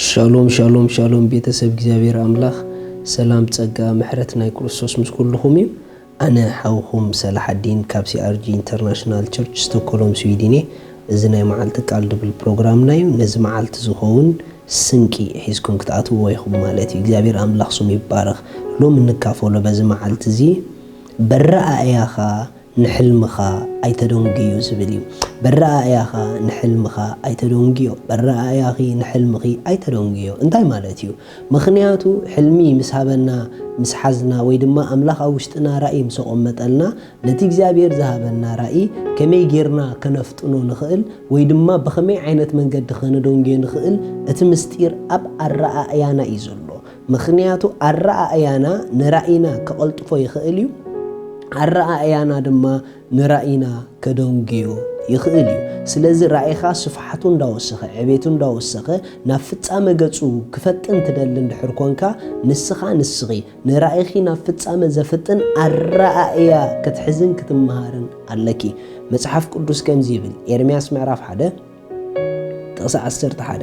ሻሎም ሻሎም ሻሎም፣ ቤተሰብ እግዚኣብሔር ኣምላኽ ሰላም፣ ጸጋ፣ ምሕረት ናይ ክርስቶስ ምስ ኩልኹም እዩ። ኣነ ሓውኹም ሰላሓዲን ካብ ሲኣርጂ ኢንተርናሽናል ቸርች ስቶኮሎም ስዊድን እየ። እዚ ናይ መዓልቲ ቃል ድብል ፕሮግራምና እዩ። ነዚ መዓልቲ ዝኸውን ስንቂ ሒዝኩም ክትኣትውዎ ኢኹም ማለት እዩ። እግዚኣብሔር ኣምላኽ ስሙ ይባረኽ። ሎም እንካፈሎ በዚ መዓልቲ እዚ በረኣእያኻ ንሕልምኻ ኣይተደንግዮ ዝብል እዩ። በረኣእያኻ ንሕልምኻ ኣይተደንግዮ፣ በረኣእያኺ ንሕልምኺ ኣይተደንግዮ። እንታይ ማለት እዩ? ምኽንያቱ ሕልሚ ምስ ሃበና፣ ምስ ሓዝና፣ ወይ ድማ ኣምላኽ ኣብ ውሽጥና ራእይ ምስ ኣቐመጠልና፣ ነቲ እግዚኣብሔር ዝሃበና ራእይ ከመይ ጌርና ከነፍጥኖ ንኽእል ወይ ድማ ብኸመይ ዓይነት መንገዲ ከነደንግዮ ንኽእል፣ እቲ ምስጢር ኣብ ኣረኣእያና እዩ ዘሎ። ምኽንያቱ ኣረኣእያና ንራእይና ከቐልጥፎ ይኽእል እዩ። ኣረኣእያና ድማ ንራእይና ከደንግዮ ይኽእል እዩ። ስለዚ ራእይኻ ስፍሓቱ እንዳወሰኸ፣ ዕቤቱ እንዳወሰኸ፣ ናብ ፍጻመ ገጹ ክፈጥን ትደሊ እንድሕር ኮንካ፣ ንስኻ ንስኺ ንራእይኺ ናብ ፍጻመ ዘፍጥን ኣረኣእያ ክትሕዝን ክትመሃርን ኣለኪ። መጽሓፍ ቅዱስ ከምዚ ይብል፣ ኤርምያስ ምዕራፍ ሓደ ጥቕሲ ዓሰርተ ሓደ።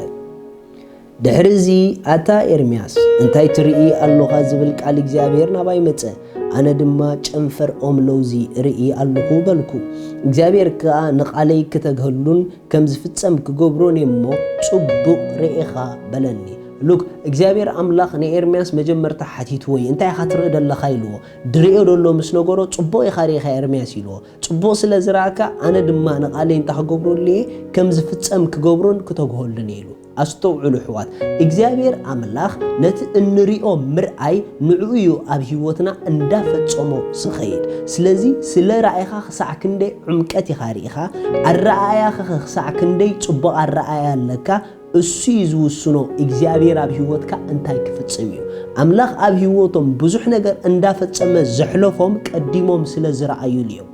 ድሕሪ እዚ፣ ኣታ ኤርምያስ፣ እንታይ ትርኢ ኣሎኻ? ዝብል ቃል እግዚኣብሔር ናባይ መጸ። ኣነ ድማ፣ ጨንፈር ኦም ለውዚ እርኢ ኣለኹ በልኩ። እግዚኣብሔር ከኣ፣ ንቓለይ ክተግህሉን ከም ዝፍጸም ክገብሮን እየ እሞ፣ ጽቡቕ ርኢኻ በለኒ። ሉክ፣ እግዚኣብሔር ኣምላኽ ንኤርምያስ መጀመርታ ሓቲትዎ እዩ፣ እንታይ ኢኻ ትርኢ ዘለኻ ኢልዎ። ድርእዮ ደሎ ምስ ነገሮ፣ ጽቡቕ ኢኻ ርኢኻ ኤርምያስ ኢልዎ። ጽቡቕ ስለ ዝረኣካ፣ ኣነ ድማ ንቓለይ እንታይ ክገብረሉ እየ? ከም ዝፍጸም ክገብሮን ክተግህሉን እየ ኢሉ። ኣስተውዕሉ ኣሕዋት፣ እግዚኣብሔር ኣምላኽ ነቲ እንሪኦ ምርኣይ ንዕኡ እዩ ኣብ ህይወትና እንዳፈጸሞ ዝኸይድ። ስለዚ ስለ ራእይኻ ክሳዕ ክንደይ ዕምቀት ኢኻ ርኢኻ፣ ኣረኣእያኻ ክሳዕ ክንደይ ጽቡቕ ኣረኣእያ ኣለካ፣ እሱ እዩ ዝውስኖ እግዚኣብሔር ኣብ ህይወትካ እንታይ ክፍጽም እዩ። ኣምላኽ ኣብ ህይወቶም ብዙሕ ነገር እንዳፈጸመ ዘሕለፎም ቀዲሞም ስለ ዝረኣዩሉ እዮም።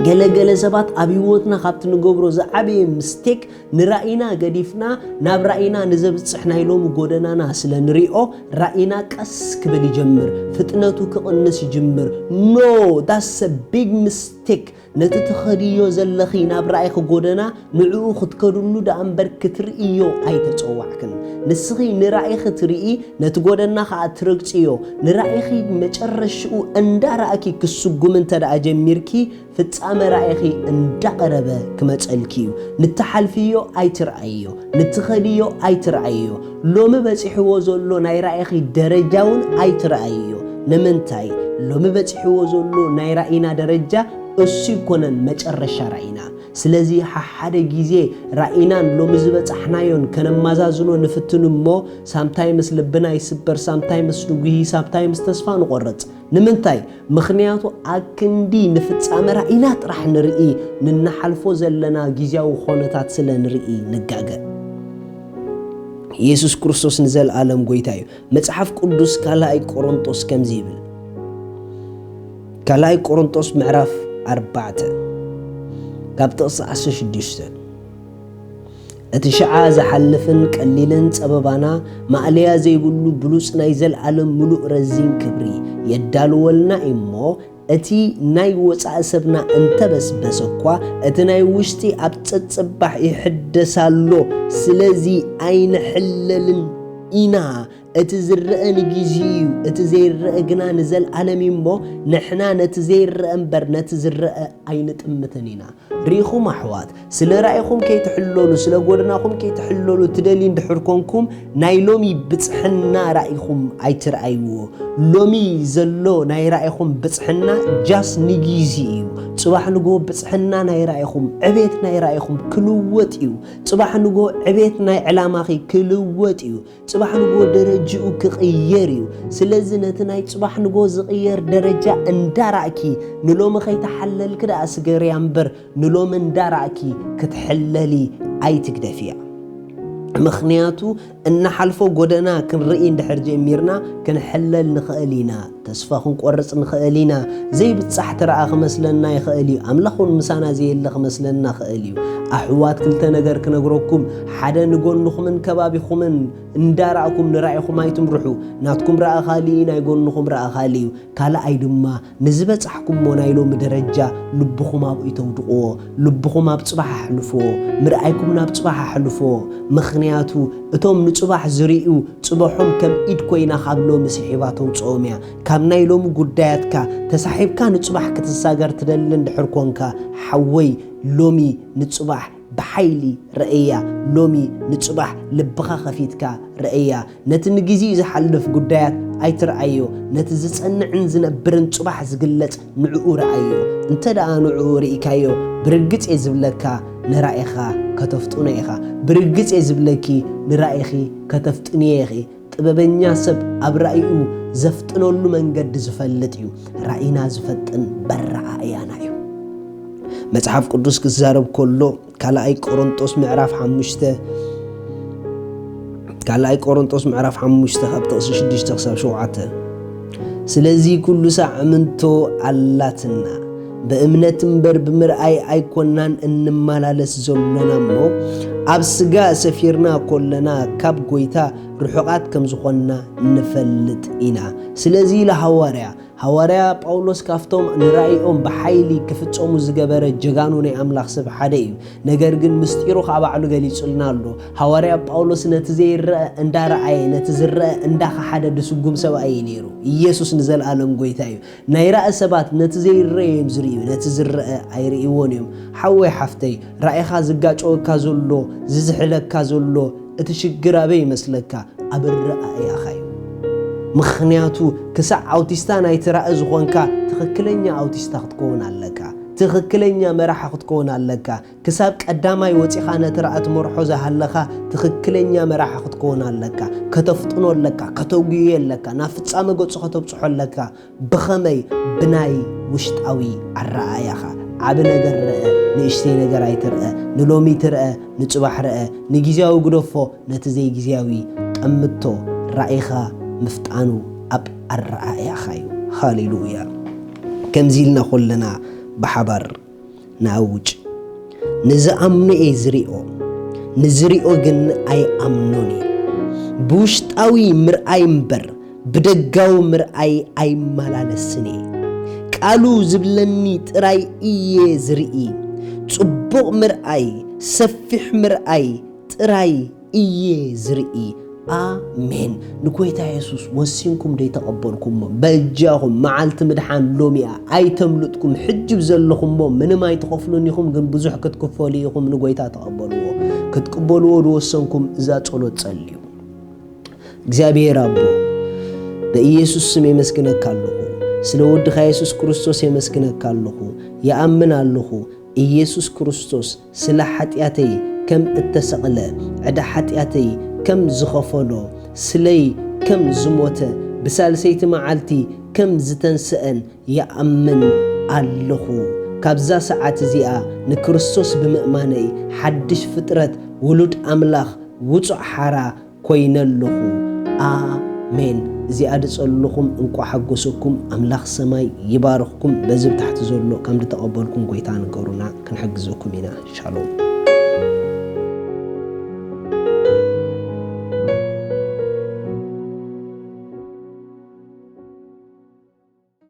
ገለ ገለ ሰባት ኣብ ህይወትና ካብቲ ንገብሮ ዝዓበየ ምስቴክ ንራእይና ገዲፍና ናብ ራእይና ንዘብጽሕ ናይ ሎሚ ጎደናና ስለ ንሪኦ ራእይና ቀስ ክብል ይጀምር፣ ፍጥነቱ ክቕንስ ይጅምር። No, that's a big mistake። ነቲ ትኸድዮ ዘለኺ ናብ ራእይኺ ጎደና ንዕኡ ክትከድሉ ደኣ እምበር ክትርእዮ ኣይተጸዋዕክን። ንስኺ ንራእይኺ ትርኢ፣ ነቲ ጎደና ኸኣ ትረግጽዮ። ንራእይኺ መጨረሽኡ እንዳረኣኪ ክስጉም እንተ ደኣ ጀሚርኪ፣ ፍጻመ ራእይኺ እንዳቐረበ ክመጸልኪ እዩ። ንትሓልፍዮ ኣይትርኣይዮ፣ ንትኸድዮ ኣይትርኣይዮ። ሎሚ በጺሕዎ ዘሎ ናይ ራእይኺ ደረጃ እውን ኣይትርኣይዮ። ንምንታይ? ሎሚ በጺሕዎ ዘሎ ናይ ራእይና ደረጃ እሱ ይኮነን መጨረሻ ራእይና። ስለዚ ሓሓደ ግዜ ራእይናን ሎሚ ዝበጻሕናዮን ከነማዛዝኖ ንፍትን እሞ፣ ሳምታይምስ ልብና ይስበር፣ ሳምታይምስ ንጉሂ፣ ሳምታይምስ ተስፋ ንቆርጽ። ንምንታይ? ምኽንያቱ ኣክንዲ ንፍጻመ ራእይና ጥራሕ ንርኢ፣ ንነሓልፎ ዘለና ግዝያዊ ኾነታት ስለ ንርኢ ንጋገ። ኢየሱስ ክርስቶስ ንዘለኣለም ጎይታ እዩ። መጽሓፍ ቅዱስ ካልኣይ ቆሮንጦስ ከምዚ ይብል። ካልኣይ ቆሮንጦስ ምዕራፍ ኣርባዕተ ካብ ጥቕሲ ዓሰርተ ሽዱሽተ፣ "እቲ ሽዓ ዝሓልፍን ቀሊልን ጸበባና ማእለያ ዘይብሉ ብሉጽ ናይ ዘልኣለም ምሉእ ረዚን ክብሪ የዳልወልና እሞ፣ እቲ ናይ ወጻኢ ሰብና እንተበስበሰ እኳ፣ እቲ ናይ ውሽጢ ኣብ ጸጽባሕ ይሕደስ ኣሎ። ስለዚ ኣይንሕለልን ኢና። እቲ ዝረአ ንጊዜኡ እዩ፣ እቲ ዘይረአ ግና ንዘልኣለም እዩ እሞ፣ ንሕና ነቲ ዘይረአ እምበር ነቲ ዝረአ ኣይንጥምትን ኢና።" ርኢኹም ኣሕዋት፣ ስለ ራእይኹም ከይትሕለሉ፣ ስለ ጎደናኹም ከይትሕለሉ ትደልዩ እንድሕር ኮንኩም፣ ናይ ሎሚ ብጽሕና ራእይኹም ኣይትርኣይዎ። ሎሚ ዘሎ ናይ ራእይኹም ብጽሕና ጃስ ንጊዜ እዩ። ጽባሕ ንግሆ ብጽሕና ናይ ራእይኹም፣ ዕቤት ናይ ራእይኹም ክልወጥ እዩ። ጽባሕ ንግሆ ዕቤት ናይ ዕላማኺ ክልወጥ እዩ። ጽባሕ ንግሆ ደረጅኡ ክቕየር እዩ። ስለዚ ነቲ ናይ ጽባሕ ንግሆ ዝቕየር ደረጃ እንዳራእኪ፣ ንሎሚ ከይተሓለልኪ ደኣ ስገርያ እምበር፣ ንሎሚ እንዳራእኪ ክትሕለሊ ኣይትግደፍያ። ምኽንያቱ፣ እናሓልፎ ጎደና ክንርኢ እንድሕር ጀሚርና፣ ክንሕለል ንኽእል ኢና። ተስፋ ክንቆርጽ ንኽእል ኢና። ዘይብጻሕ ትረኣ ክመስለና ይኽእል እዩ። ኣምላኽ እውን ምሳና ዘየለ ክመስለና ይኽእል እዩ። ኣሕዋት፣ ክልተ ነገር ክነግረኩም። ሓደ፣ ንጎንኹምን ከባቢኹምን እንዳረኣኩም ንራኢኹም ኣይትምርሑ። ናትኩም ረኣ ካልእ እዩ፣ ናይ ጎንኹም ረኣ ካልእ እዩ። ካልኣይ ድማ፣ ንዝበጻሕኩሞ ናይ ሎሚ ደረጃ ልብኹም ኣብኡ ይተውድቕዎ። ልብኹም ኣብ ጽባሕ ኣሕልፍዎ። ምርኣይኩም ናብ ጽባሕ ኣሕልፍዎ። ምኽንያቱ፣ እቶም ንጽባሕ ዝርእዩ፣ ጽባሖም ከም ኢድ ኮይና ካብ ሎሚ ስሒባ ተውጽኦም እያ። ካብ ናይ ሎሚ ጉዳያትካ ተሳሒብካ ንጽባሕ ክትሳገር ትደሊ እንድሕር ኮንካ፣ ሓወይ፣ ሎሚ ንጽባሕ ብሓይሊ ረእያ። ሎሚ ንጽባሕ ልብኻ ከፊትካ ረእያ። ነቲ ንግዜኡ ዝሓልፍ ጉዳያት ኣይትርኣዮ። ነቲ ዝጸንዕን ዝነብርን ጽባሕ ዝግለጽ ንዕኡ ረኣዮ። እንተ ደኣ ንዕኡ ርኢካዮ፣ ብርግጽ እየ ዝብለካ፣ ንራኢኻ ከተፍጥኖ ኢኻ። ብርግጽ እየ ዝብለኪ፣ ንራኢኺ ከተፍጥንዮ ኢኺ። ጥበበኛ ሰብ ኣብ ራእይኡ ዘፍጥነሉ መንገዲ ዝፈልጥ እዩ። ራእይና ዝፈጥን በረኣእያና እዩ። መጽሓፍ ቅዱስ ክዛረብ ከሎ፣ ካልኣይ ቆሮንጦስ ምዕራፍ ሓሙሽተ፣ ካልኣይ ቆሮንጦስ ምዕራፍ ሓሙሽተ ካብ ጥቕሲ ሽዱሽተ ክሳብ ሸውዓተ፣ ስለዚ ኩሉ ሳዕ እምንቶ ኣላትና፣ ብእምነት እምበር ብምርኣይ ኣይኮናን እንመላለስ ዘሎና እሞ፣ ኣብ ስጋ ሰፊርና ከለና ካብ ጎይታ ርሑቓት ከም ዝኾንና ንፈልጥ ኢና። ስለዚ ኢሉ ሃዋርያ፣ ሃዋርያ ጳውሎስ ካብቶም ንራእይኦም ብሓይሊ ክፍጸሙ ዝገበረ ጀጋኑ ናይ ኣምላኽ ሰብ ሓደ እዩ። ነገር ግን ምስጢሩ ከኣ ባዕሉ ገሊጹልና ኣሎ። ሃዋርያ ጳውሎስ ነቲ ዘይረአ እንዳረኣየ፣ ነቲ ዝረአ እንዳኸሓደ ድስጉም ሰብኣይ እዩ ነይሩ። ኢየሱስ ንዘለኣለም ጎይታ እዩ። ናይ ራእይ ሰባት ነቲ ዘይረአ እዮም ዝርእዩ፣ ነቲ ዝረአ ኣይርእይዎን እዮም። ሓወይ ሓፍተይ፣ ራእይኻ ዝጋጨወካ ዘሎ፣ ዝዝሕለካ ዘሎ፣ እቲ ሽግር ኣበይ ይመስለካ? ኣብ ኣረኣእያኻ እዩ። ምኽንያቱ ክሳዕ ኣውቲስታ ናይ ትራእ ዝኾንካ ትኽክለኛ ኣውቲስታ ክትከውን ኣለካ። ትኽክለኛ መራሒ ክትከውን ኣለካ። ክሳብ ቀዳማይ ወፂኻ ነቲ ራእ ትመርሖ ዝሃለኻ ትኽክለኛ መራሒ ክትከውን ኣለካ። ከተፍጥኖ ኣለካ። ከተጉዮ ኣለካ። ናብ ፍጻመ ገፁ ከተብፅሖ ኣለካ። ብኸመይ? ብናይ ውሽጣዊ ኣረኣእያኻ። ዓቢ ነገር ርአ፣ ንእሽተይ ነገር ኣይትርአ። ንሎሚ ትርአ፣ ንጽባሕ ርአ። ንግዜያዊ ግደፎ፣ ነቲ ዘይግዜያዊ ጠምቶ። ራእይኻ ምፍጣኑ ኣብ ኣረኣእያኻ እዩ። ሃሌሉያ። ከምዚ ኢልና ኾለና ብሓባር ንኣውጅ። ንዝኣምኖ እየ ዝሪኦ፣ ንዝሪኦ ግን ኣይኣምኖን እየ። ብውሽጣዊ ምርኣይ እምበር ብደጋዊ ምርኣይ ኣይመላለስን እየ። ቃሉ ዝብለኒ ጥራይ እየ ዝርኢ። ጽቡቕ ምርኣይ፣ ሰፊሕ ምርኣይ ጥራይ እየ ዝርኢ። ኣሜን። ንጎይታ የሱስ ወሲንኩም ደይተቐበልኩሞ፣ በጃኹም፣ መዓልቲ ምድሓን ሎሚ እያ። ኣይተምልጥኩም። ሕጂ ብዘለኹሞ ምንም ኣይትኸፍሉን ኢኹም፣ ግን ብዙሕ ክትክፈሉ ኢኹም። ንጎይታ ተቐበልዎ። ክትቅበልዎ ዝወሰንኩም እዛ ጸሎት ጸልዩ። እግዚኣብሔር ኣቦ፣ በኢየሱስ ስም የመስግነካ ኣለኹ። ስለ ወድኻ የሱስ ክርስቶስ የመስግነካ ኣለኹ። ይኣምን ኣለኹ። ኢየሱስ ክርስቶስ ስለ ሓጢኣተይ ከም እተሰቕለ፣ ዕዳ ሓጢኣተይ ከም ዝኸፈሎ፣ ስለይ ከም ዝሞተ፣ ብሳልሰይቲ መዓልቲ ከም ዝተንስአን ይኣምን ኣለኹ። ካብዛ ሰዓት እዚኣ ንክርስቶስ ብምእማነይ ሓድሽ ፍጥረት፣ ውሉድ ኣምላኽ፣ ውጹዕ ሓራ ኮይነ ኣለኹ። ኣሜን። እዚኣ ድጸለኹም እንቋዕ ሓጎሰኩም። ኣምላኽ ሰማይ ይባርኽኩም። በዚ ብታሕቲ ዘሎ ከም ድተቐበልኩም ጎይታ ንገሩና፣ ክንሕግዘኩም ኢና። ሻሎም።